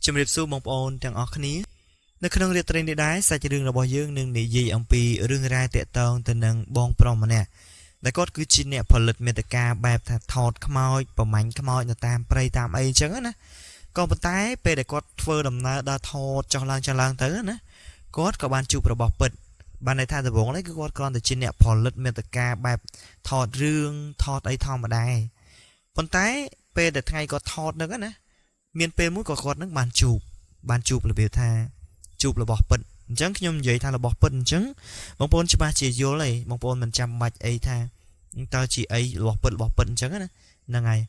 ជំរាបសួរបងប្អូនទាំងអស់គ្នានៅក្នុងរាត្រីនេះដែរសាច់រឿងរបស់យើងនឹងនិយាយអំពីរឿងរ៉ាវតាក់ទងទៅនឹងបងប្រុសម្នាក់ដែលគាត់គឺជាអ្នកផលិតមាតិកាបែបថាថតខ្មោចប្រមាញ់ខ្មោចនៅតាមព្រៃតាមអីអញ្ចឹងណាក៏ប៉ុន្តែពេលដែលគាត់ធ្វើដំណើរដើរថតចុះឡើងចុះឡើងទៅណាគាត់ក៏បានជួបរបស់ពិតបានន័យថាដំបូងនេះគឺគាត់គ្រាន់តែជាអ្នកផលិតមាតិកាបែបថតរឿងថតអីធម្មតាឯងប៉ុន្តែពេលដែលថ្ងៃគាត់ថតហ្នឹងណា មានពេលមួយក៏គាត់នឹងបានជួបបានជួបរបៀបថាជួបរបស់ពិតអញ្ចឹងខ្ញុំនិយាយថារបស់ពិតអញ្ចឹងបងប្អូនច្បាស់ជាយល់ហើយបងប្អូនមិនចាំបាច់អីថាតើជាអីរបស់ពិតរបស់ពិតអញ្ចឹងណាហ្នឹងហើយ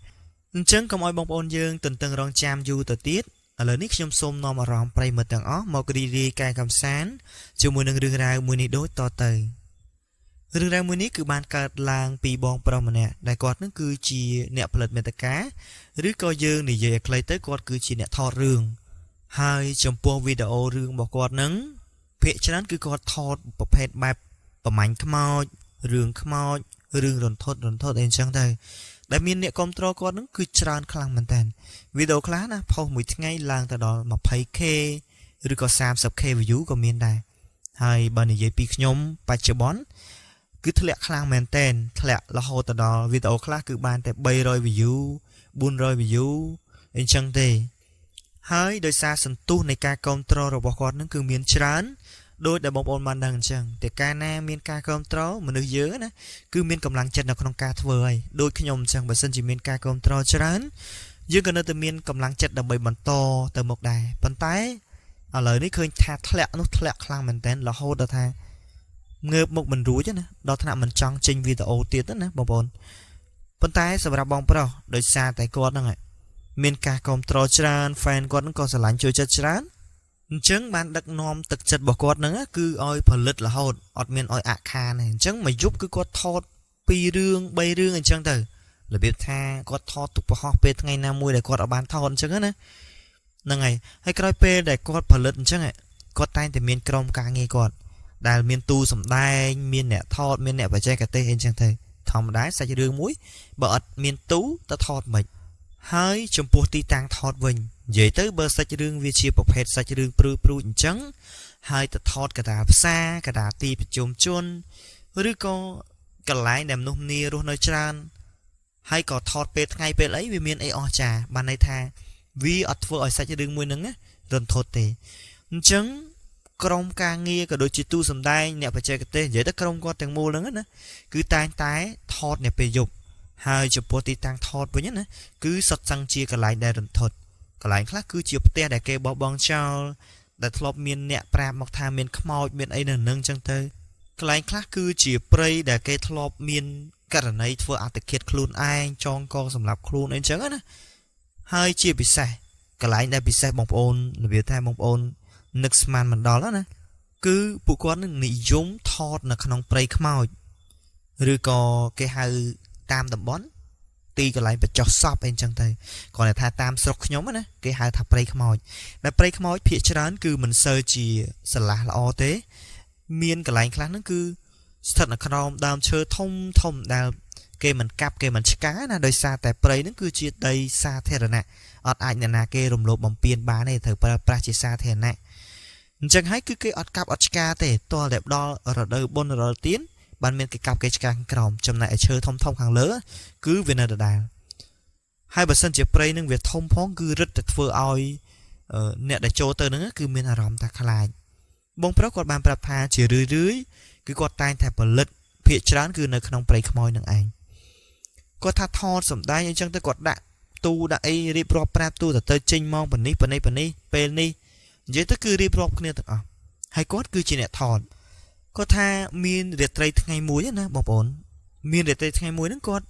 អញ្ចឹងកុំឲ្យបងប្អូនយើងទន្ទឹងរង់ចាំយូរទៅទៀតឥឡូវនេះខ្ញុំសូមនាំអារម្មណ៍ប្រិយមិត្តទាំងអស់មករីករាយកែកំសាន្តជាមួយនឹងរឿងរ៉ាវមួយនេះដូចតទៅរឿងរ៉ាវមួយនេះគឺបានកើតឡើងពីបងប្រុសម្នាក់ដែលគាត់នឹងគឺជាអ្នកផលិតមាតិកា ឬក៏យើងនិយាយឲ្យខ្លីទៅគាត់គឺជាអ្នកថតរឿងហើយចំពោះវីដេអូរឿងរបស់គាត់នឹងភាគច្រើនគឺគាត់ថតប្រភេទបែបប្រមាញ់ខ្មោចរឿងខ្មោចរឿងរន្ធត់រន្ធត់អីអញ្ចឹងទៅដែលមានអ្នកគ្រប់គ្រងគាត់នឹងគឺច្រើនខ្លាំងមែនតើវីដេអូខ្លះណាផុសមួយថ្ងៃឡើងទៅដល់ 20K ឬក៏ 30K view ក៏មានដែរហើយបើនិយាយពីខ្ញុំបច្ចុប្បន្នគឺធ្លាក់ខ្លាំងមែនតែនធ្លាក់រហូតទៅដល់វីដេអូខ្លះគឺបានតែ300 view 400 view អញ្ចឹងទេហើយដោយសារសន្ទុះនៃការគ្រប់គ្រងរបស់គាត់នឹងគឺមានច្រើនដោយដែលបងប្អូនបានដឹងអញ្ចឹងតែកាលណាមានការគ្រប់គ្រងមនុស្សយើងណាគឺមានកម្លាំងចិត្តនៅក្នុងការធ្វើហើយដូចខ្ញុំអញ្ចឹងបើសិនជាមានការគ្រប់គ្រងច្រើនយើងក៏នៅតែមានកម្លាំងចិត្តដើម្បីបន្តទៅមុខដែរប៉ុន្តែឥឡូវនេះឃើញថាធ្លាក់នោះធ្លាក់ខ្លាំងមែនតើរហូតដល់ថាងើបមុខមិនរួចណាដល់ថ្នាក់មិនចង់ចេញវីដេអូទៀតណាបងប្អូន ប៉ុន្តែសម្រាប់បងប្រុសដោយសារតែគាត់ហ្នឹងមានការគ្រប់គ្រងច្រើន fan គាត់ហ្នឹងក៏ស្រឡាញ់ចូលចិត្តច្រើនអញ្ចឹងបានដឹកនាំទឹកចិត្តរបស់គាត់ហ្នឹងគឺឲ្យផលិតរហូតអត់មានឲ្យអាក់ខានទេអញ្ចឹងមួយយប់គឺគាត់ថត2រឿង3រឿងអញ្ចឹងទៅរបៀបថាគាត់ថតទុកបង្ហោះពេលថ្ងៃណាមួយដែលគាត់អត់បានថតអញ្ចឹងណាហ្នឹងហើយហើយក្រោយពេលដែលគាត់ផលិតអញ្ចឹងគាត់តែងតែមានក្រុមការងារគាត់ដែលមានទូសម្ដែងមានអ្នកថតមានអ្នកបច្ចេកទេសអីអញ្ចឹងទៅធម្មតាសាច់រឿងមួយ បើអត់មានទូទៅថតមិនហើយចំពោះទីតាំងថតវិញនិយាយទៅបើសាច់រឿងវាជាប្រភេទសាច់រឿងព្រឺព្រួចអញ្ចឹងហើយទៅថតកណ្ដាលផ្សារកណ្ដាលទីប្រជុំជនឬក៏កន្លែងដែលមនុស្សម្នារស់នៅច្រើនហើយក៏ថតពេលថ្ងៃពេលអីវាមានអីអស្ចារ្យបានន័យថាវាអត់ធ្វើឲ្យសាច់រឿងមួយហ្នឹងណារន្ធត់ទេអញ្ចឹងក្រុមការងារក៏ដូចជាទូសម្ដែងអ្នកបច្ចេកទេសនិយាយទៅក្រុមគាត់ទាំងមូលហ្នឹងណាគឺតែងតែថតនៅពេលយប់ ហើយចំពោះទីតាំងថតវិញណាគឺសុទ្ធសឹងជាកន្លែងដែលរន្ធត់កន្លែងខ្លះគឺជាផ្ទះដែលគេបោះបង់ចោលដែលធ្លាប់មានអ្នកប្រាប់មកថាមានខ្មោចមានអីនៅនឹងចឹងទៅកន្លែងខ្លះគឺជាព្រៃដែលគេធ្លាប់មានករណីធ្វើអត្តឃាតខ្លួនឯងចងកសម្រាប់ខ្លួនអីចឹងណាហើយជាពិសេសកន្លែងដែលពិសេសបងប្អូនរបៀបថាបងប្អូននឹកស្មានមិនដល់ណាគឺពួកគាត់នឹងនិយមថតនៅក្នុងព្រៃខ្មោចឬក៏គេហៅតាមតំបន់ទីកន្លែងបញ្ចុះសពអីចឹងទៅគ្រាន់តែថាតាមស្រុកខ្ញុំណាគេហៅថាព្រៃខ្មោចដែលព្រៃខ្មោចភាគច្រើនគឺមិនសូវជាស្រឡះល្អទេ មានកន្លែងខ្លះហ្នឹងគឺស្ថិតនៅក្រោមដើមឈើធំធំដែលគេមិនកាប់គេមិនឆ្កាណាដោយសារតែព្រៃហ្នឹងគឺជាដីសាធារណៈអត់អាចអ្នកណាគេរំលោភបំពានបានទេត្រូវប្រើប្រាស់ជាសាធារណៈអញ្ចឹងហើយគឺគេអត់កាប់អត់ឆ្កាទេទាល់តែដល់រដូវបុណ្យរដូវទៀនបានមានគេកាប់គេឆ្កាខាងក្រោមចំណែកឯឈើធំធំខាងលើគឺវានៅដដែលហើយបើសិនជាព្រៃនឹងវាធំផងគឺរឹតតែធ្វើឲ្យអ្នកដែលចូលទៅនឹងគឺមានអារម្មណ៍ថាខ្លាចបងប្រុសគាត់បានប្រាប់ថាជារឿយរឿយគឺគាត់តែងតែផលិតភាគច្រើនគឺនៅក្នុងព្រៃខ្មោចនឹងឯងគាត់ថាថតសម្ដែងអញ្ចឹងទៅគាត់ដាក់ទូដាក់អីរៀបរាប់ប្រាប់ទូទៅទៅចេញម៉ោងប៉នេះប៉នេះប៉នេះពេលនេះនិយាយទៅគឺរៀបរាប់គ្នាទាំងអស់ហើយគាត់គឺជាអ្នកថតគាត់ថាមានរាត្រីថ្ងៃមួយណាបងប្អូនមានរាត្រីថ្ងៃមួយហ្នឹងគាត់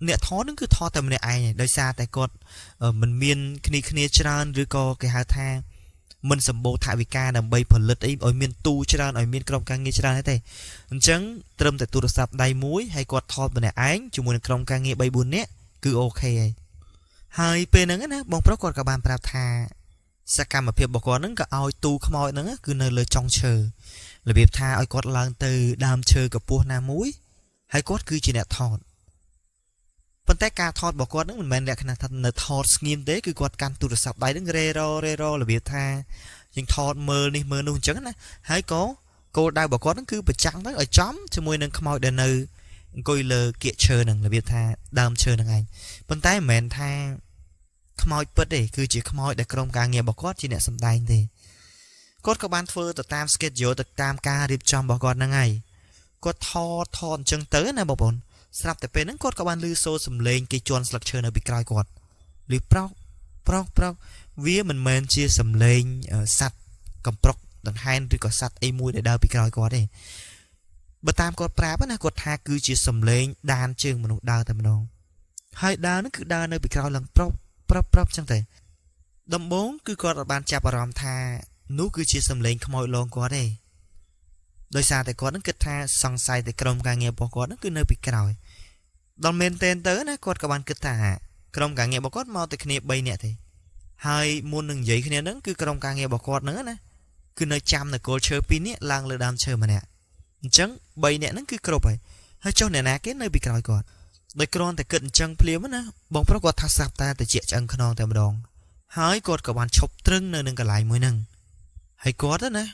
អ្នកថតហ្នឹងគឺថតតែម្នាក់ឯងដោយសារតែគាត់មិនមានគ្នាគ្នាច្រើនឬក៏គេហៅថាមិនសម្បូរថវិកាដើម្បីផលិតអីឲ្យមានទូច្រើនឲ្យមានក្រុមការងារច្រើនទេអញ្ចឹងត្រឹមតែទូរស័ព្ទដៃមួយហើយគាត់ថតម្នាក់ឯងជាមួយនឹងក្រុមការងារ3 4នាក់គឺ OK ហើយហើយពេលហ្នឹងណាបងប្រុសគាត់ក៏បានប្រាប់ថាសកម្មភាពរបស់គាត់ហ្នឹងក៏ឲ្យទូខ្មោចហ្នឹងគឺនៅលើចុងឈើរបៀបថាឲ្យគាត់ឡើងទៅដើមឈើកម្ពស់ណាមួយហើយគាត់គឺជាអ្នកថត ប៉ុ ប៉ុន្តែការថតរបស់គាត់ហ្នឹងមិនមែនលក្ខណៈថានៅថតស្ងៀមទេគឺគាត់កាន់ទូរស័ព្ទដៃហ្នឹងរេររេររបៀបថាយើងថតមើលនេះមើលនោះអញ្ចឹងណាហើយក៏គោលដៅរបស់គាត់ហ្នឹងគឺប្រចាំងទៅឲ្យចំជាមួយនឹងខ្មោចដែលនៅអង្គុយលើគៀកឈើហ្នឹងរបៀបថាដើមឈើហ្នឹងឯងប៉ុន្តែមិនមែនថាខ្មោចពិតទេគឺជាខ្មោចដែលក្រុមការងាររបស់គាត់ជាអ្នកសម្ដែងទេគាត់ក៏បានធ្វើទៅតាម schedule ទៅតាមការរៀបចំរបស់គាត់ហ្នឹងហើយគាត់ថតថតអញ្ចឹងទៅណាបងប្អូនស្រាប់តែពេលហ្នឹងគាត់ក៏បានឮសូរសំឡេងគេជន់ស្លឹកឈើនៅពីក្រោយគាត់ឮប្រោកប្រោកប្រោកវាមិនមែនជាសំឡេងសត្វកំប្រុកដង្ហែនឬក៏សត្វអីមួយដែលដើរពីក្រោយគាត់ទេបើតាមគាត់ប្រាប់ណាគាត់ថាគឺជាសំឡេងដានជើងមនុស្សដើរតែម្ដងហើយដើរហ្នឹងគឺដើរនៅពីក្រោយឡើងប្រោកប្រោកប្រោកចឹងទៅដំបូងគឺគាត់អត់បានចាប់អារម្មណ៍ថានោះគឺជាសំឡេងខ្មោចលងគាត់ទេដោយសារតែគាត់នឹងគិតថាសង្ស័យតែក្រុមការងាររបស់គាត់នឹងគឺនៅពីក្រោយដល់មែនទែនទៅណាគាត់ក៏បានគិតថាក្រុមការងាររបស់គាត់មកតែគ្នា3នាក់ទេហើយមុននឹងនិយាយគ្នានឹងគឺក្រុមការងាររបស់គាត់នឹងណាគឺនៅចាំនៅគល់ឈើ2នាក់ឡើងលើដើមឈើម្នាក់អញ្ចឹង3នាក់ហ្នឹងគឺគ្រប់ហើយហើយចុះអ្នកណាគេនៅពីក្រោយគាត់ដោយគ្រាន់តែគិតអញ្ចឹងភ្លាមណាបងប្រុសគាត់ថាស្រាប់តែតិចឆ្អឹងខ្នងតែម្ដងហើយគាត់ក៏បានឈប់ទ្រឹងនៅនឹងកន្លែងមួយហ្នឹងហើយគាត់ណា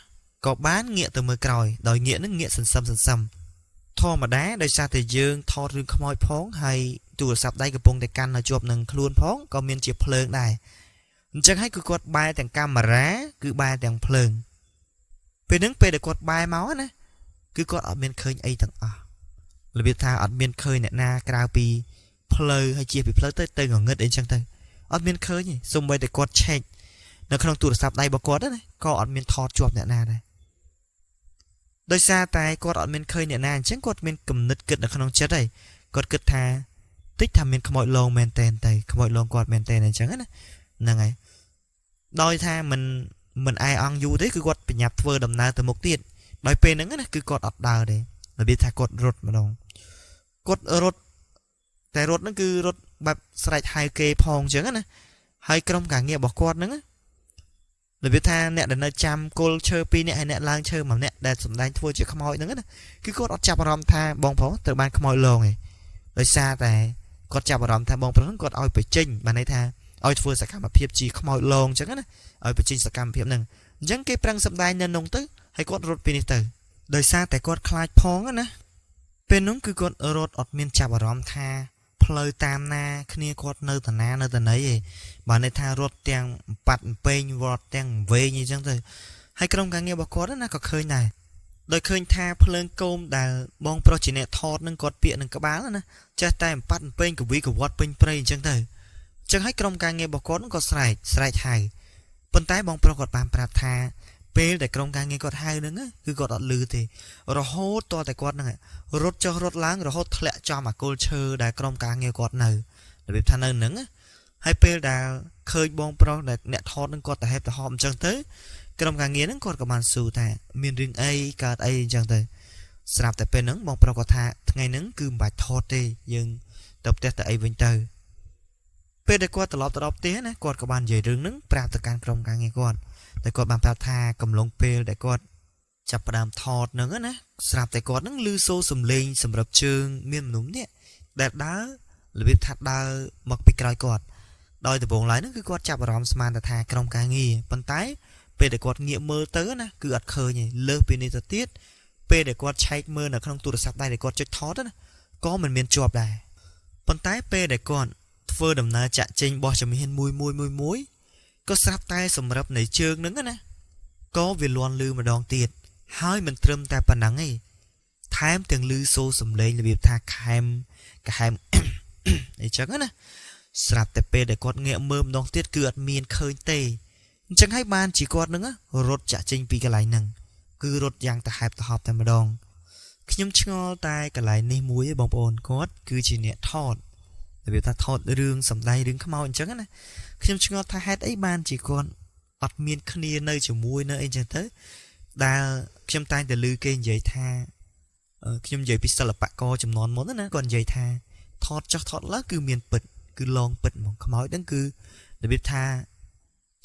ក៏បានងាកទៅមើលក្រោយដោយងាកនឹងងាកសន្សឹមសន្សឹមធម្មតាដោយសារតែយើងថតរឿងខ្មោចផងហើយទូរស័ព្ទដៃកំពុងតែកាន់នៅជាប់នឹងខ្លួនផងក៏មានជាភ្លើងដែរអញ្ចឹងហើយគឺគាត់បែរទាំងកាមេរ៉ាគឺបែរទាំងភ្លើងពេលហ្នឹងពេលដែលគាត់បែរមកណាគឺគាត់អត់មានឃើញអីទាំងអស់របៀបថាអត់មានឃើញអ្នកណាក្រៅពីផ្លូវហើយជិះពីផ្លូវទៅទៅងងឹតអីចឹងទៅអត់មានឃើញទេសូម្បីតែគាត់ឆែកនៅក្នុងទូរស័ព្ទដៃរបស់គាត់ណាក៏អត់មានថតជាប់អ្នកណាដែរដោយសារតែគាត់អត់មានឃើញអ្នកណាអញ្ចឹងគាត់មានគំនិតគិតនៅក្នុងចិត្តហើយគាត់គិតថាតិចថាមានខ្មោចលងមែនតែនទៅខ្មោចលងគាត់មែនតែនអញ្ចឹងណាហ្នឹងហើយដោយថាមិនឯអង្គយូរទេគឺគាត់ប្រញាប់ធ្វើដំណើរទៅមុខទៀតដោយពេលហ្នឹងណាគឺគាត់អត់ដើរទេរបៀបថាគាត់រត់ម្ដងគាត់រត់តែរត់ហ្នឹងគឺរត់បែបស្រែកហៅគេផងអញ្ចឹងណាហើយក្រុមការងាររបស់គាត់ហ្នឹងរបៀបថាអ្នកដែលនៅចាំគល់ឈើ2នាក់ហើយអ្នកឡើងឈើ1នាក់ដែលសម្ដែងធ្វើជាខ្មោចហ្នឹងណាគឺគាត់អត់ចាប់អារម្មណ៍ថាបងប្រុសត្រូវបានខ្មោចលងឯងដោយសារតែគាត់ចាប់អារម្មណ៍ថាបងប្រុសហ្នឹងគាត់ឲ្យបញ្ចេញបានន័យថាឲ្យធ្វើសកម្មភាពជាខ្មោចលងអញ្ចឹងណាឲ្យបញ្ចេញសកម្មភាពហ្នឹងអញ្ចឹងគេប្រឹងសម្ដែងនៅក្នុងទៅហើយគាត់រត់ពីនេះទៅដោយសារតែគាត់ខ្លាចផងណាពេលនោះគឺគាត់រត់អត់មានចាប់អារម្មណ៍ថាផ្លូវតាមណាគ្នាគាត់នៅតាណានៅតាណីឯងបានន័យថារត់ទាំងបាត់ពេញរត់ទាំងវែងអីចឹងទៅហើយក្រុមការងាររបស់គាត់ណាក៏ឃើញដែរដោយឃើញថាភ្លើងគោមដែលបងប្រុសជាអ្នកថតនឹងគាត់ពាកនឹងក្បាលណាចេះតែបាត់ពេញកវីកវត្តពេញព្រៃអញ្ចឹងទៅអញ្ចឹងហើយក្រុមការងាររបស់គាត់ក៏ស្រែកស្រែកហៅប៉ុន្តែបងប្រុសគាត់បានប្រាប់ថាពេលដែលក្រុមការងារគាត់ហៅហ្នឹងគឺគាត់អត់ឮទេរហូតតតែគាត់ហ្នឹងរត់ចុះរត់ឡើងរហូតធ្លាក់ចំអាគល់ឈើដែលក្រុមការងារគាត់នៅរបៀបថានៅហ្នឹងហើយពេលដែលឃើញបងប្រុសដែលអ្នកថតហ្នឹងគាត់ទៅហេបទៅហប់អញ្ចឹងទៅក្រុមការងារហ្នឹងគាត់ក៏បានស៊ូថាមានរឿងអីកើតអីអញ្ចឹងទៅស្រាប់តែពេលហ្នឹងបងប្រុសគាត់ថាថ្ងៃហ្នឹងគឺមិនបាច់ថតទេយើងទៅផ្ទះទៅអីវិញទៅពេលដែលគាត់ត្រឡប់ទៅដល់ផ្ទះណាគាត់ក៏បាននិយាយរឿងហ្នឹងប្រាប់ទៅកាន់ក្រុមការងារគាត់តែគាត់បានប្រាប់ថាកំឡុងពេលដែលគាត់ចាប់ផ្ដើមថតហ្នឹងណាស្រាប់តែគាត់ហ្នឹងឮសូរសំឡេងសម្រាប់ជើងមានមនុស្សម្នាក់ដែលដើររបៀបថាដើរមកពីក្រោយគាត់ដោយដំបូងឡើយហ្នឹងគឺគាត់ចាប់អារម្មណ៍ស្មានតែថាក្រុមការងារប៉ុន្តែពេលដែលគាត់ងាកមើលទៅណាគឺអត់ឃើញទេលើសពីនេះទៅទៀតពេលដែលគាត់ឆែកមើលនៅក្នុងទូរស័ព្ទដៃដែលគាត់ចុចថតណាក៏មិនមានជាប់ដែរប៉ុន្តែពេលដែលគាត់ធ្វើដំណើរចាក់ចេញបោះជំហានមួយមួយមួយមួយក៏ស្រាប់តែសម្រាប់នៃជើងហ្នឹងណាក៏វាលន់លឺម្ដងទៀតហើយមិនត្រឹមតែប៉ុណ្ណឹងទេថែមទាំងលឺសូរសំឡេងរបៀបថាខែមកាហែម អីចឹងណាស្រាប់តែពេលដែលគាត់ងាកមើលម្ដងទៀតគឺអត់មានឃើញទេអញ្ចឹងហើយបានជាគាត់នឹងរត់ចាក់ចេញពីកន្លែងហ្នឹងគឺរត់យ៉ាងទៅហែបទៅហប់តែម្ដងខ្ញុំឆ្ងល់តែកន្លែងនេះមួយឯងបងប្អូនគាត់គឺជាអ្នកថតរបៀបថាថតរឿងសម្ដែងរឿងខ្មោចអញ្ចឹងណាខ្ញុំឆ្ងល់ថាហេតុអីបានជាគាត់អត់មានគ្នានៅជាមួយនៅអីចឹងទៅដែលខ្ញុំតែងតែឮគេនិយាយថាខ្ញុំនិយាយពីសិល្បករចំនួនមុនណាគាត់និយាយថាថតចុះថតឡើងគឺមានពិតគឺលងពិតហ្មងខ្មោចហ្នឹងគឺរបៀបថា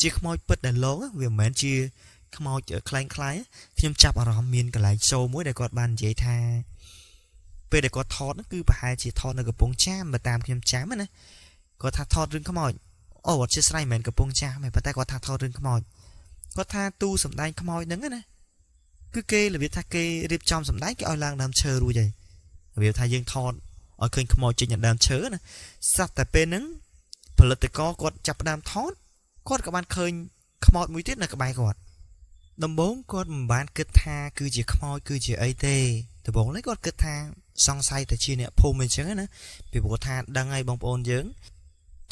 ជាខ្មោចពិតដែលលងវាមិនមែនជាខ្មោចខ្លែងខ្លាយខ្ញុំចាប់អារម្មណ៍មានកន្លែង show មួយដែលគាត់បាននិយាយថា ពេលដែលគាត់ថតហ្នឹងគឺប្រហែលជាថតនៅកំពង់ចាមបើតាមខ្ញុំចាំណាគាត់ថាថតរឿងខ្មោចអូអត់ជាស្រ័យមិនមែនកំពង់ចាមទេប៉ុន្តែគាត់ថាថតរឿងខ្មោចគាត់ថាទូសម្ដែងខ្មោចហ្នឹងណាគឺគេរបៀបថាគេរៀបចំសម្ដែងគេឲ្យឡើងដើមឈើរួចហើយរបៀបថាយើងថតឲ្យឃើញខ្មោចចេញពីដើមឈើណាសត្វតែពេលហ្នឹងផលិតករគាត់ចាប់ផ្ដើមថតគាត់ក៏បានឃើញខ្មោចមួយទៀតនៅក្បែរគាត់ដំបូងគាត់មិនបានគិតថាគឺជាខ្មោចគឺជាអីទេដំបូងនេះគាត់គិតថាសង្ស័យតែជាអ្នកភូមិអញ្ចឹងណាពីព្រោះថាដឹងហើយបងប្អូនយើង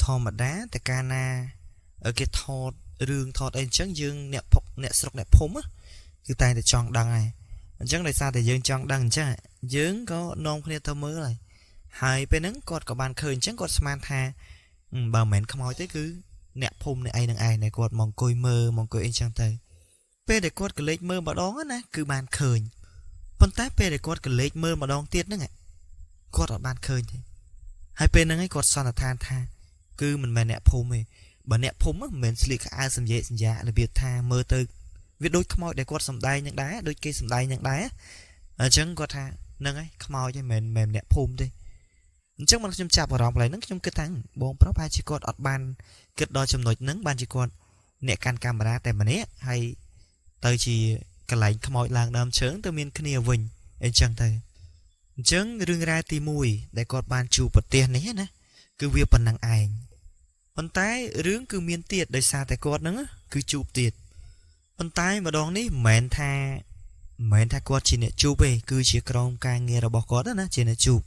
ធម្មតាតែកាលណាគេថតរឿងថតអីអញ្ចឹងយើងអ្នកភុកអ្នកស្រុកអ្នកភូមិគឺតែតែចង់ដឹងហើយអញ្ចឹងដោយសារតែយើងចង់ដឹងអញ្ចឹងយើងក៏នាំគ្នាទៅមើលហើយហើយពេលហ្នឹងគាត់ក៏បានឃើញអញ្ចឹងគាត់ស្មានថាបើមិនមែនខ្មោចទេគឺអ្នកភូមិអ្នកឯងនឹងឯងដែលគាត់មកអង្គុយមើលមកអង្គុយអីចឹងទៅពេលដែលគាត់ក៏លេចមើលម្ដងណាគឺបានឃើញប៉ុន្តែពេលដែលគាត់ក៏លេចមើលម្ដងទៀតហ្នឹងគាត់អត់បានឃើញទេហើយពេលហ្នឹងឯងគាត់សន្និដ្ឋានថាគឺមិនមែនអ្នកភូមិទេបើអ្នកភូមិមិនមែនស្លៀកខោអាវសម្យេកសម្យារបៀបថាមើលទៅវាដូចខ្មោចដែលគាត់សំដែងនឹងដែរដូចគេសំដែងនឹងដែរអញ្ចឹងគាត់ថាហ្នឹងហើយខ្មោចហ្នឹងមិនមែនអ្នកភូមិទេអញ្ចឹងមិនខ្ញុំចាប់អារម្មណ៍កន្លែងហ្នឹងខ្ញុំគិតថាបងប្រុសប្រហែលជាគាត់អត់បានគិតដល់ចំណុចហ្នឹងបានជាគាត់អ្នកកាន់កាមេរ៉ាតែម្នាក់ហើយទៅជាកន្លែងខ្មោចឡើងដើមឈើទៅមានគ្នាវិញអញ្ចឹងទៅអញ្ចឹងរឿងរ៉ាវទី1ដែលគាត់បានជួបប្រទេសនេះណាគឺវាប៉ុណ្ណឹងឯងប៉ុន្តែរឿងគឺមានទៀតដោយសារតែគាត់ហ្នឹងគឺជួបទៀតប៉ុន្តែម្ដងនេះមិនមែនថាគាត់ជាអ្នកជួបទេគឺជាក្រុមការងាររបស់គាត់ណាជាអ្នកជួប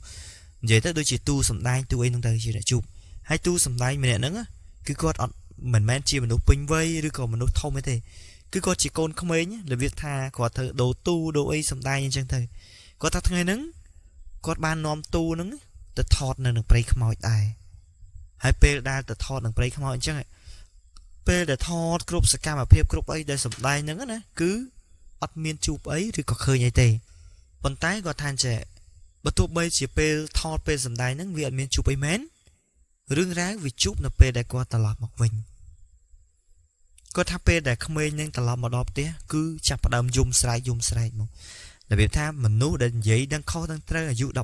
និយាយទៅដូចជាទូសំដែងទូអីហ្នឹងទៅជាអ្នកជួបហើយទូសំដែងម្នាក់ហ្នឹងគឺគាត់អត់មិនមែនជាមនុស្សពេញវ័យឬក៏មនុស្សធំទេគឺគាត់ជាកូនក្មេងរបៀបថាគាត់ធ្វើដូរទូដូរអីសំដែងអញ្ចឹងទៅគាត់ថាថ្ងៃហ្នឹងគាត់បាននាំទូហ្នឹងទៅថតនៅនឹងព្រៃខ្មោចដែរហើយពេលដែលទៅថតនឹងព្រៃខ្មោចអញ្ចឹងពេលដែលថតគ្រប់សកម្មភាពគ្រប់អីដែលសំដែងហ្នឹងណាគឺអត់មានជួបអីឬក៏ឃើញអីទេប៉ុន្តែគាត់ថាចេះបើទោះបីជាពេលថតពេលសំដែងហ្នឹងវាអត់មានជួបអីមែនរឿងរ៉ាវវាជួបនៅពេលដែលគាត់ត្រឡប់មកវិញគាត់ថាពេលដែលក្មេងនឹងត្រឡប់មកដល់ផ្ទះគឺចាប់ផ្ដើមយំស្រែកយំស្រែកមករបៀបថាមនុស្សដែលនិយាយដឹងខុសដឹងត្រូវអាយុ14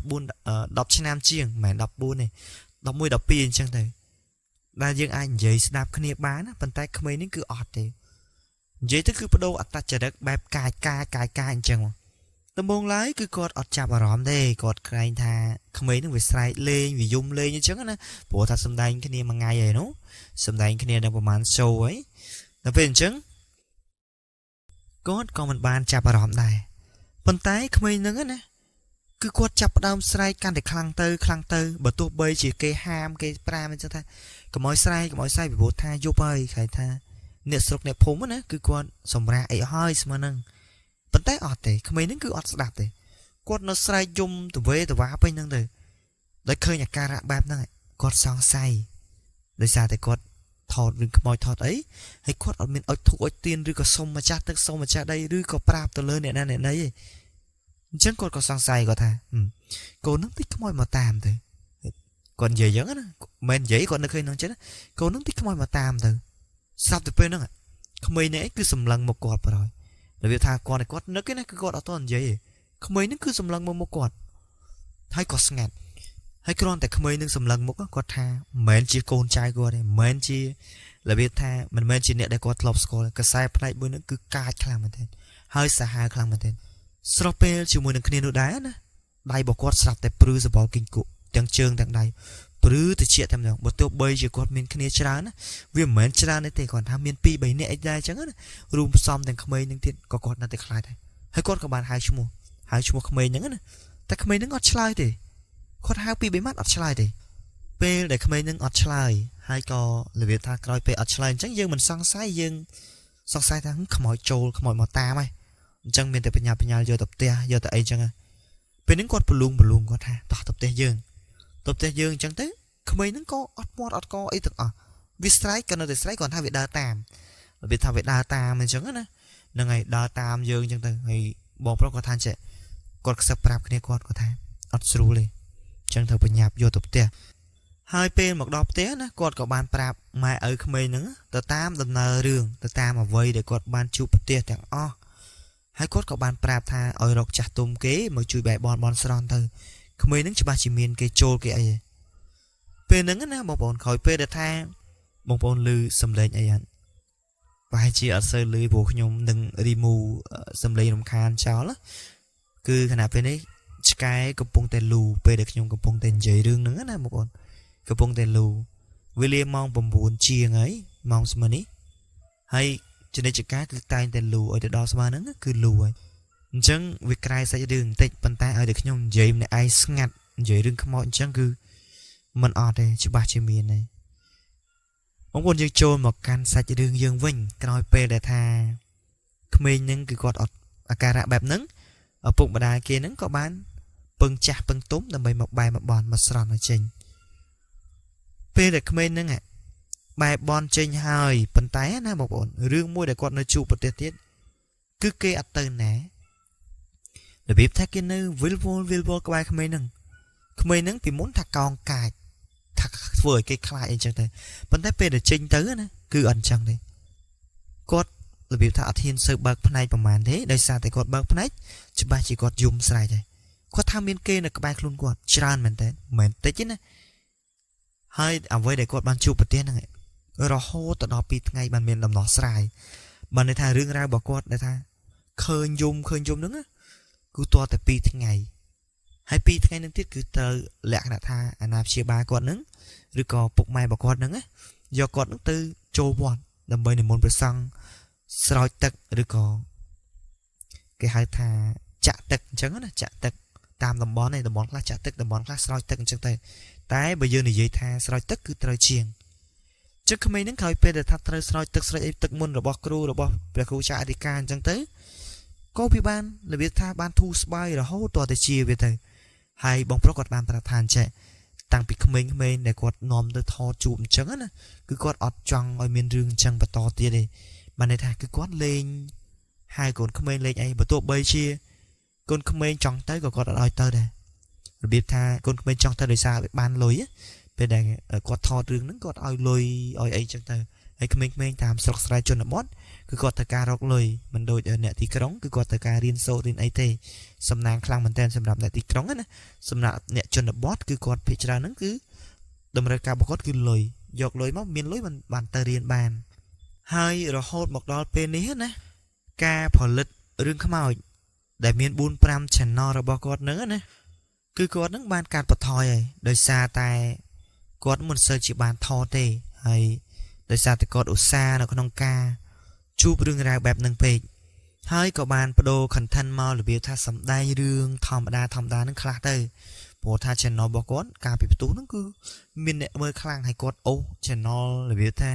10ឆ្នាំជាងមិនមែន14ទេ11 12អញ្ចឹងទៅដែលយើងអាចនិយាយស្ដាប់គ្នាបានណាប៉ុន្តែក្មេងនេះគឺអត់ទេនិយាយទៅគឺបដូរអត្តចរិតបែបកាយកាយកាយកាយអញ្ចឹងដំបូងឡើយគឺគាត់អត់ចាប់អារម្មណ៍ទេគាត់ក្រែងថាក្មេងនឹងវាស្រែកលេងវាយំលេងអញ្ចឹងណាព្រោះថាសំដែងគ្នាមួយថ្ងៃហើយនោះសំដែងគ្នាដល់ប្រហែល show ហើយដល់ពេលអញ្ចឹងគាត់ក៏មិនបានចាប់អារម្មណ៍ដែរប៉ុន្តែក្មេងនឹងណាគឺគាត់ចាប់ផ្ដើមស្រែកកាន់តែខ្លាំងទៅខ្លាំងទៅបើទោះបីជាគេហាមគេប្រាមអញ្ចឹងថាកុំឲ្យស្រែកកុំឲ្យស្រែកពីព្រោះថាយប់ហើយខែថាអ្នកស្រុកអ្នកភូមិណាគឺគាត់សម្រាកអីហើយស្មើនឹងប៉ុន្តែអត់ទេក្មេងនឹងគឺអត់ស្ដាប់ទេគាត់នៅស្រែកយំទវេទវាពេញហ្នឹងទៅដោយឃើញអាការៈបែបហ្នឹងគាត់សង្ស័យដោយសារតែគាត់ថតរឿងខ្មោចថតអីហើយគាត់អត់មានអុជធូបអុជទៀនឬក៏សុំម្ចាស់ទឹកសុំម្ចាស់ដីឬក៏ប្រាប់ទៅលើអ្នកណាអ្នកណីទេអញ្ចឹងគាត់ក៏សង្ស័យគាត់ថាកូននឹងតិចខ្មោចមកតាមទៅគាត់និយាយអញ្ចឹងណាមិននិយាយគាត់នៅឃើញក្នុងចិត្តកូននឹងតិចខ្មោចមកតាមទៅស្រាប់តែពេលហ្នឹងក្មេងនេះគឺសម្លឹងមកគាត់ប្រយរបៀបថាគាត់គាត់នឹកឯណាគឺគាត់អត់តនិយាយទេក្មេងនឹងគឺសម្លឹងមកមុខគាត់ហើយក៏ស្ងាត់ហើយគ្រាន់តែក្មេងនឹងសម្លឹងមុខគាត់ថាមិនមែនជាកូនចៅគាត់ទេមិនមែនជារបៀបថាមិនមែនជាអ្នកដែលគាត់ធ្លាប់ស្គាល់កសែផ្នែកមួយនឹងគឺកាចខ្លាំងមែនទែនហើយសាហាវខ្លាំងមែនទែនស្រុះពេលជាមួយនឹងគ្នានោះដែរណាដៃរបស់គាត់ស្រាប់តែព្រឺសបល់គីងគក់ទាំងជើងទាំងដៃព្រឺតិចតែម្ដងបើទោះបីជាគាត់មានគ្នាច្រើនណាវាមិនមែនច្រើនទេគាត់ថាមាន2 3នាក់អីដែរអញ្ចឹងណារួមផ្សំទាំងក្មេងនឹងទៀតក៏គាត់នៅតែខ្លាចដែរហើយគាត់ក៏បានហៅឈ្មោះហៅឈ្មោះក្មេងហ្នឹងណាតែក្មេងហ្នឹងអត់ឆ្លើយទេគាត់ហៅ2 3ម៉ាត់អត់ឆ្លើយទេពេលដែលក្មេងហ្នឹងអត់ឆ្លើយហើយក៏របៀបថាក្រោយពេលអត់ឆ្លើយអញ្ចឹងយើងមិនសង្ស័យយើងសង្ស័យថាខ្មោចចូលខ្មោចមកតាមហើយអញ្ចឹងមានតែបញ្ញាបញ្ញាយកទៅផ្ទះយកទៅអីអញ្ចឹងពេលហ្នឹងគាត់ប្រលូងប្រលូងគាត់ថាតោះទៅផ្ទះយើងទៅផ្ទះយើងអញ្ចឹងទៅក្មេងហ្នឹងក៏អត់មាត់អត់កអីទាំងអស់វាស្រែកក៏នៅតែស្រែកគាត់ថាវាដើរតាមរបៀបថាវាដើរតាមអញ្ចឹងណាហ្នឹងហើយដើរតាមយើងអញ្ចឹងទៅហើយបងប្រុសគាត់ថាចេះគាត់ខ្សឹបប្រាប់គ្នាគាត់គាត់ថាអត់ស្រួលទេអញ្ចឹងត្រូវបញ្ញាប់យកទៅផ្ទះហើយពេលមកដល់ផ្ទះណាគាត់ក៏បានប្រាប់ម៉ែឪក្មេងហ្នឹងទៅតាមដំណើររឿងទៅតាមអ្វីដែលគាត់បានជួបប្រទះទាំងអស់ហើយគាត់ក៏បានប្រាប់ថាឲ្យរកចាស់ទុំគេមកជួយបែបបនបនស្រន់ទៅ ក្មេងហ្នឹងច្បាស់ជាមានគេចូលគេអីឯងពេលហ្នឹងណាបងប្អូនក្រោយពេលដែលថាបងប្អូនឮសំឡេងអីអត់ប្រហែលជាអត់សូវឮព្រោះខ្ញុំនឹង remove សំឡេងរំខានចោលណាគឺខណៈពេលនេះឆ្កែកំពុងតែលូពេលដែលខ្ញុំកំពុងតែនិយាយរឿងហ្នឹងណាបងប្អូនកំពុងតែលូវេលាម៉ោង9ជាងហើយម៉ោងស្មើនេះហើយចនិចកាគឺតែងតែលូឲ្យទៅដល់ស្មើហ្នឹងគឺលូហើយអញ្ចឹងវាក្រែសាច់រឿងបន្តិចប៉ុន្តែឲ្យតែខ្ញុំនិយាយម្នាក់ឯងស្ងាត់និយាយរឿងខ្មោចអញ្ចឹងគឺមិនអត់ទេច្បាស់ជាមានទេបងប្អូនយើងចូលមកកាន់សាច់រឿងយើងវិញក្រោយពេលដែលថាក្មេងហ្នឹងគឺគាត់អត់អាការៈបែបហ្នឹងឪពុកម្ដាយគេហ្នឹងក៏បានពឹងចាស់ពឹងទុំដើម្បីមកបែរមកបនមកស្រន់ឲ្យចេញពេលដែលក្មេងហ្នឹងបែរបនចេញហើយប៉ុន្តែណាបងប្អូនរឿងមួយដែលគាត់នៅជួបប្រទេសទៀតគឺគេអត់ទៅណារបៀបថាគេនៅវិលវល់វិលវល់ក្បែរក្មេងហ្នឹងក្មេងហ្នឹងពីមុនថាកោងកាចថាធ្វើឲ្យគេខ្លាចអីចឹងទៅប៉ុន្តែពេលដែលចេញទៅណាគឺអត់អញ្ចឹងទេគាត់របៀបថាអត់ហ៊ានសូវបើកភ្នែកប្រហែលទេដោយសារតែគាត់បើកភ្នែកច្បាស់ជាគាត់យំស្រែកហើយគាត់ថាមានគេនៅក្បែរខ្លួនគាត់ច្រើនមែនតើមិនមែនតិចទេណាហើយអ្វីដែលគាត់បានជួបប្រទេសហ្នឹងរហូតទៅដល់2ថ្ងៃបានមានដំណោះស្រាយបានន័យថារឿងរ៉ាវរបស់គាត់ដែលថាឃើញយំឃើញយំហ្នឹងគឺតតែ2ថ្ងៃហើយ2ថ្ងៃហ្នឹងទៀតគឺត្រូវលក្ខណៈថាអាណាព្យាបាលគាត់ហ្នឹងឬក៏ពុកម៉ែរបស់គាត់ហ្នឹងយកគាត់ហ្នឹងទៅចូលវត្តដើម្បីនិមន្តព្រះសង្ឃស្រោចទឹកឬក៏គេហៅថាចាក់ទឹកអញ្ចឹងណាចាក់ទឹកតាមតំបន់ឯតំបន់ខ្លះចាក់ទឹកតំបន់ខ្លះស្រោចទឹកអញ្ចឹងទៅតែបើយើងនិយាយថាស្រោចទឹកគឺត្រូវជាងចឹងក្មេងហ្នឹងក្រោយពេលដែលថាត្រូវស្រោចទឹកស្រោចអីទឹកមុនរបស់គ្រូរបស់ព្រះគ្រូចាអធិការអញ្ចឹងទៅក៏វាបានរបៀបថាបានធូរស្បើយរហូតតទៅជាវាទៅហើយបងប្រុសគាត់បានប្រាប់ថាអញ្ចេះតាំងពីក្មេងៗដែលគាត់នាំទៅថតជួបអញ្ចឹងណាគឺគាត់អត់ចង់ឲ្យមានរឿងអញ្ចឹងបន្តទៀតទេបានន័យថាគឺគាត់លេងហៅកូនក្មេងលេងអីបើទោះបីជាកូនក្មេងចង់ទៅក៏គាត់អត់ឲ្យទៅដែររបៀបថាកូនក្មេងចង់ទៅដោយសារបានលុយពេលដែលគាត់ថតរឿងហ្នឹងគាត់ឲ្យលុយឲ្យអីចឹងទៅហើយក្មេងៗតាមស្រុកស្រែជនបទគឺគាត់ត្រូវការរកលុយមិនដូចអ្នកទីក្រុងគឺគាត់ត្រូវការរៀនសូត្ររៀនអីទេសំណាងខ្លាំងមែនទែនសម្រាប់អ្នកទីក្រុងណាសម្រាប់អ្នកជនបទគឺគាត់ភាគច្រើនហ្នឹងគឺតម្រូវការរបស់គាត់គឺលុយយកលុយមកមានលុយមិនបានទៅរៀនបានហើយរហូតមកដល់ពេលនេះណាការផលិតរឿងខ្មោចដែលមាន4 5 channel របស់គាត់ហ្នឹងណាគឺគាត់នឹងបានកាត់បន្ថយហើយដោយសារតែគាត់មិនសូវជាបានថតទេហើយដោយសារតែគាត់ឧស្សាហ៍នៅក្នុងការជួបរឿងរ៉ាវបែបហ្នឹងពេកហើយក៏បានបដូរ content មករបៀបថាសំដែងរឿងធម្មតាធម្មតាហ្នឹងខ្លះទៅព្រោះថា channel របស់គាត់កាលពីផ្ទុះហ្នឹងគឺមានអ្នកមើលខ្លាំងហើយគាត់អូស channel របៀបថា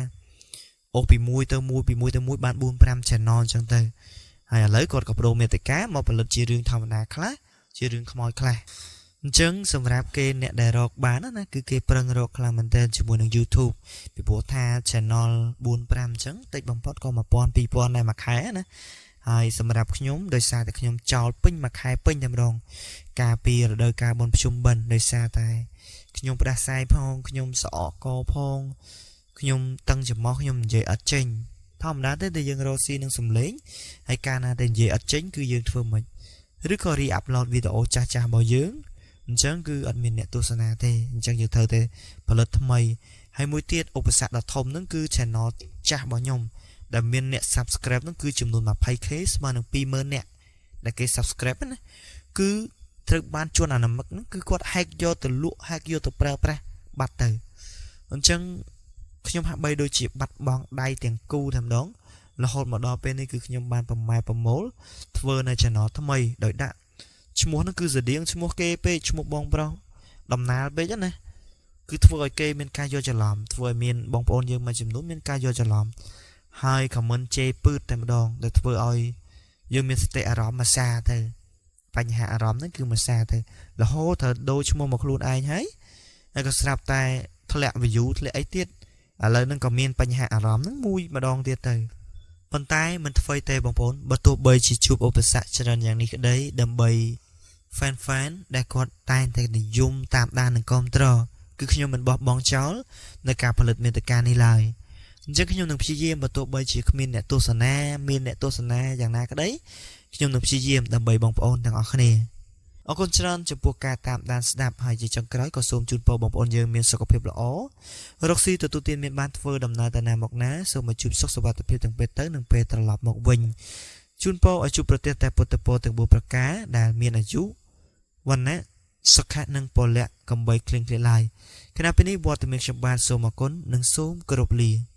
អូសពីមួយទៅមួយពីមួយទៅមួយបាន4 5 channel អញ្ចឹងទៅហើយឥឡូវគាត់ក៏បដូរមេតិកាមកផលិតជារឿងធម្មតាខ្លះជារឿងខ្មោចខ្លះអញ្ចឹងសម្រាប់គេអ្នកដែលរកបានណាគឺគេប្រឹងរកខ្លាំងមែនទែនជាមួយនឹង YouTube ពីព្រោះថា channel 4 5អញ្ចឹងតិចបំផុតក៏1000 2000ដែរមួយខែណាហើយសម្រាប់ខ្ញុំដោយសារតែខ្ញុំចោលពេញមួយខែពេញតែម្ដងកាលពីរដូវកាលបុណ្យភ្ជុំបិណ្ឌដោយសារតែខ្ញុំផ្ដាសាយផងខ្ញុំសអកកផងខ្ញុំតឹងច្រមុះខ្ញុំនិយាយអត់ចេញធម្មតាទេដែលយើងរកស៊ីនឹងសំឡេងហើយកាលណាតែនិយាយអត់ចេញគឺយើងធ្វើមិនឬក៏ re-upload វីដេអូចាស់ចាស់របស់យើងអញ្ចឹងគឺអត់មានអ្នកទស្សនាទេអញ្ចឹងយើងត្រូវតែផលិតថ្មីហើយមួយទៀតឧបសគ្គដ៏ធំហ្នឹងគឺ channel ចាស់របស់ខ្ញុំដែលមានអ្នក subscribe ហ្នឹងគឺចំនួន 20K ស្មើនឹង20000អ្នកដែលគេ subscribe ណាគឺត្រូវបានជួនអានមិកហ្នឹងគឺគាត់ hack យកទៅលក់ hack យកទៅប្រើប្រាស់បាត់ទៅអញ្ចឹងខ្ញុំហាក់បីដូចជាបាត់បង់ដៃទាំងគូតែម្ដងរហូតមកដល់ពេលនេះគឺខ្ញុំបានប្រម៉ែប្រមូលធ្វើនៅ channel ថ្មីដោយដាក់ឈ្មោះហ្នឹងគឺស្តៀងឈ្មោះគេពេកឈ្មោះបងប្រុសដំណាលពេកណាគឺធ្វើឲ្យគេមានការយកច្រឡំធ្វើឲ្យមានបងប្អូនយើងមួយចំនួនមានការយកច្រឡំហើយ comment ជេរពឺតតែម្ដងដែលធ្វើឲ្យយើងមានសតិអារម្មណ៍មួយសាទៅបញ្ហាអារម្មណ៍ហ្នឹងគឺមួយសាទៅរហូតត្រូវដូរឈ្មោះមកខ្លួនឯងហើយហើយក៏ស្រាប់តែធ្លាក់ view ធ្លាក់អីទៀតឥឡូវហ្នឹងក៏មានបញ្ហាអារម្មណ៍ហ្នឹងមួយម្ដងទៀតទៅប៉ុន្តែមិនធ្វើទេបងប្អូនបើទោះបីជាជួបឧបសគ្គច្រើនយ៉ាងនេះក្តីដើម្បី fan fan ដែលគាត់តែងតែនិយមតាមដាននិងគាំទ្រគឺខ្ញុំមិនបោះបង់ចោលនៅការផលិតមាតិកានេះឡើយអញ្ចឹងខ្ញុំនឹងព្យាយាមបើទោះបីជាគ្មានអ្នកទស្សនាមានអ្នកទស្សនាយ៉ាងណាក្តីខ្ញុំនឹងព្យាយាមដើម្បីបងប្អូនទាំងអស់គ្នា។ អរគុណច្រើនចំពោះការតាមដានស្ដាប់ហើយជាចុងក្រោយក៏សូមជូនពរបងប្អូនយើងមានសុខភាពល្អរកស៊ីទទួលទានមានបានធ្វើដំណើរទៅណាមកណាសូមឲ្យជួបសុខសុវត្ថិភាពទាំងពេលទៅនិងពេលត្រឡប់មកវិញជូនពរឲ្យជួបប្រទះតែពុទ្ធពរទាំង4ប្រការដែលមានអាយុវណ្ណៈសុខៈនិងពលៈកំបីគ្លៀងគ្លាឡើយខណៈពេលនេះវត្តមានខ្ញុំបាទសូមអរគុណនិងសូមគោរពលា។